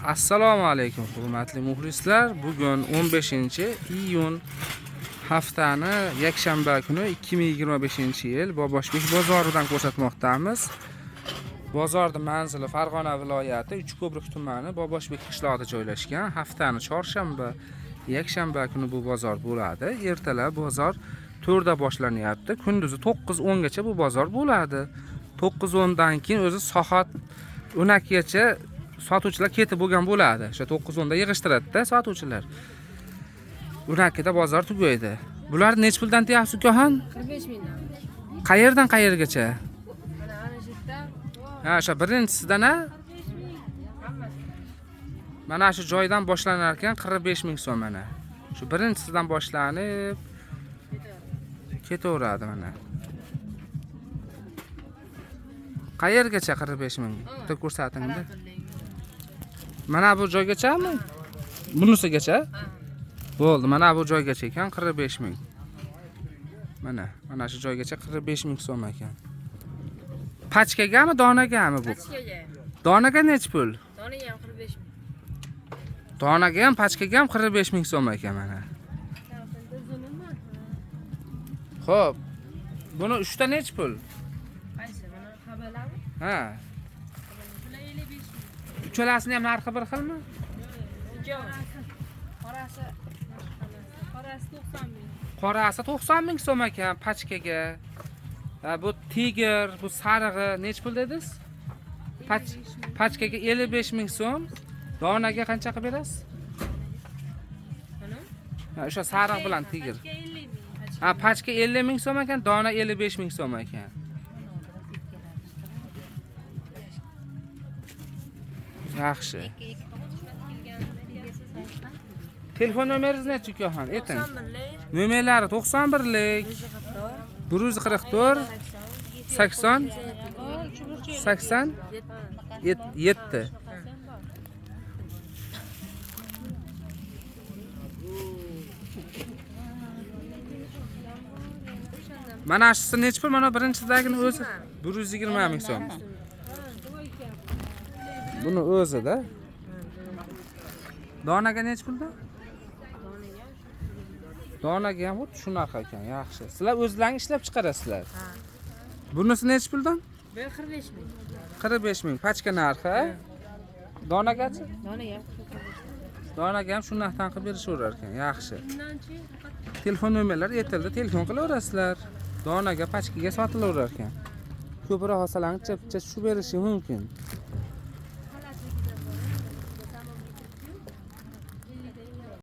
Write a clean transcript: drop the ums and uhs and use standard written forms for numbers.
Assalomu alaykum hurmatli muxlislar. Bugun 15-iyun, haftani yakshanba kuni, 2025-yil Boboshbek bozoridan ko'rsatmoqdamiz. Bozorning manzili Farg'ona viloyati Uchko'prik tumani Boboshbek qishlog'ida joylashgan. Haftani chorshanba, yakshanba kuni bu bozor bo'ladi. Ertalab bozor 4 da boshlanyapti. Kunduzi 9-10 gacha bu bozor bo'ladi. 9-10 dan keyin o'zi soat 12 gacha sotuvchilar ketib bo'lgan bo'ladi. O'sha 9-10 da yig'ishtiradi-da sotuvchilar. 12 da bozor tugaydi. Bular nechi puldan deyapsiz, ukaxon? 45 mingdan. Qayerdan qayergacha? Mana ana shu yerdan. Ha, o'sha birinchisidan a? Hammasi. Mana shu joydan boshlanar ekan 45 ming so'm mana. Shu birinchisidan boshlanib ketaveradi mana. Qayergacha 45 ming? Bitta ko'rsating-da. Mana bu joygachami? Bunisigacha? Bo'ldi, mana bu joygacha ekan 45 ming. Mana, mana shu joygacha 45 ming so'm ekan. Pachkagami, donagami bu? Pachkaga. Donaga nechi pul? Donaga ham 45 ming. Donaga ham, pachkaga ham 45 ming so'm ekan mana. Xo'p. Buni uchta nechi pul? Qaysi? Mana habalami? Ha. Bular 55 ming. Uchalasini ham narxi bir xilmi? Ikkovi. Qorasi. Qorasi 90 ming. Qorasi 90 ming so'm ekan pachkaga. Ha, bu tiger, bu sarig'i nechi pul dedingiz? Pachkaga 55 ming so'm. Donaga qancha qilib berasiz? Mana? Ha, o'sha sariq bilan tiger. Pachka 50 ming. Ha, pachka 50 ming so'm ekan, dona 55 ming so'm ekan. Yaxshi. Telefon nomeringiz nechi, ukaxon? Ayting. 91lik. Nomerlari 91lik 144 80 80 7. Mana shusi nechi pul? Mana birinchisidagini o'zi 120 ming so'm. Buni o'zida. Donaga nechi pulda? Donaga ham xuddi shunaqa ekan, yaxshi. Sizlar o'zlaring ishlab chiqarasizlar. Bunisi nechi puldan? Bu 45 ming. 45 ming pachka narxi. Donagachi? Donaga ham 45. Donaga ham shu narxdan qilib berishaverar ekan, yaxshi. Telefon nomerlari aytildi, telefon qilaverasizlar. Donaga, pachkaga sotilaverar ekan. Ko'proq olsalarning picha tushib berishi mumkin.